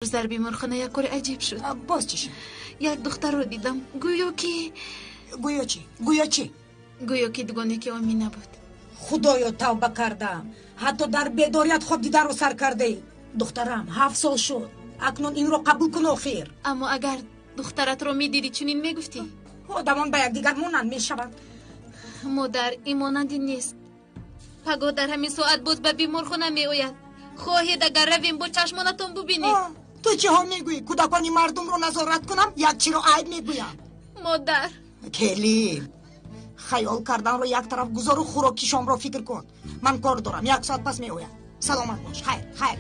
Дар беморхона як кори аҷиб шуд. Боз чӣ шуд? Як духтарро дидам, гӯё ки Гӯё чӣ? Гӯё чӣ? Гӯё ки дугонаки Омина буд. Худоё, тавба кардам! Ҳатто дар бедорият хоб диданро сар кардаӣ. Духтарам 7 сол шуд, акнун инро қабул кун охир. Аммо агар духтаратро медидӣ, чунин мегуфтӣ? Одамон ба якдигар монанд мешаванд. Модар, ин монандӣ нест. Пагоҳ дар ҳамин соат боз ба беморхона меояд. Хоҳед, агар равем, бо чашмонатон бубинед. Ту чиҳо мегӯӣ? Кӯдакони мардумро назорат кунам, як чиро айб мегӯям. Модар. Келин, хаёл карданро як тараф гузору хӯроки шомро фикр кун. Ман кор дорам, як соат пас меоям. Саломат бош, хайр, хайр.